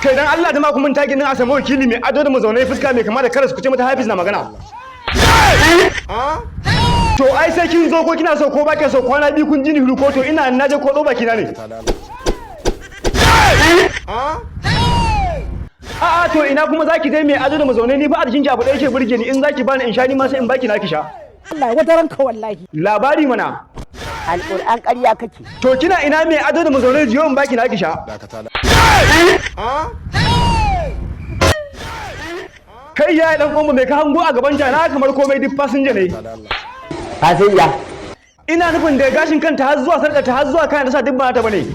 Kai, dan Allah jama'a, kuma tagin din a samu wakili mai ado da mazaunai, fuska mai kama da karas, ku ce mata Hafiz na magana. To ai sai kin zo, ko kina so ko ba so, kwana biyu kun ji ni ko to ina naje ko baki na ne. A'a, to ina kuma zaki je mai ado da mazaunai? Ni fa a jikin ki abu ɗaya yake burge ni, in zaki bani in sha, ni ma sai in baki na ki sha. Allah wata ranka wallahi. Labari mana. Alƙur'an ƙarya kake. To kina ina mai ado da mazaunai? Jiyo in baki na ki sha. Kai ya dan uwanmu, mai ka hango a gaban jana kamar komai duk fasinja ne? Fasinja? Ina nufin da gashin kanta har zuwa sarƙa ta har zuwa kayan da sa duk ba ta bane.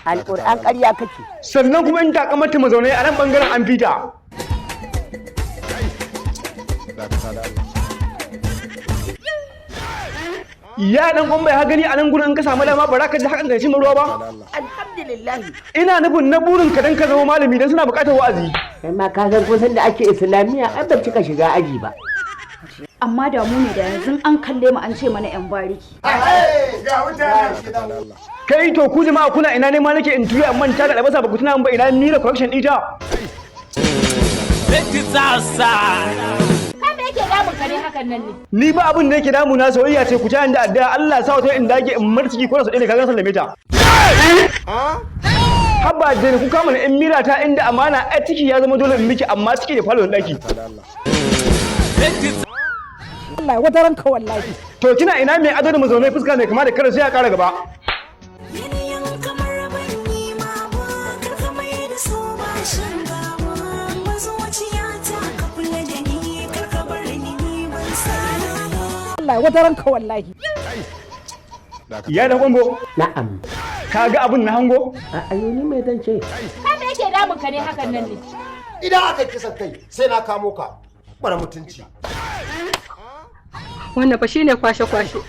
Alƙur'an ƙarya kake. Sannan kuma in takamata mazaunai a nan bangaren an fita. Ya dan uwan bai ha gani a nan gurin, in ka samu dama ba za ka ji hakan ka cimma ruwa ba. Alhamdulillah. Ina nufin na burin ka dan ka zama malami, dan suna buƙatar wa'azi. Kai ma ka san kusan da ake islamiyya ai ban cika shiga aji ba. Amma da mu ne da yanzu an kalle mu an ce mana yan bariki. Kai, to ku jama'a kuna ina ne ma nake in tuya amma ta da albasa, ba ku tuna min ba ina mira correction ita. Kai, me yake damun ka ne hakan nan ne? Ni ba abin da yake damu na, soyayya ce. Ku ta da addu'a Allah sa wata in dage in marciki ko da su ɗaya ne kaga sallame ta. Haba da ku kama in mira ta inda amana ai ciki ya zama dole in miki, amma ciki da falon daki. Allah wata ranka wallahi. To kina ina mai ado da mazaunai, fuska mai kama da karas? Sai ya kara gaba. Yanayin kamar ban nima ba, kar ka mai da su bashin gaba. Ba zuciyata ka kula da ni, kar ka bar ni, ni ban sana ba. Allah wata ranka wallahi. Ya da kwambo. Na'am. Ka ga abin na hango? A ayo, ni mai zan ce? Kai, me yake damun ka ne hakan nan ne? Idan aka yi kisan kai sai na kamo ka, mara mutunci. Wannan fa shine kwashe-kwashe.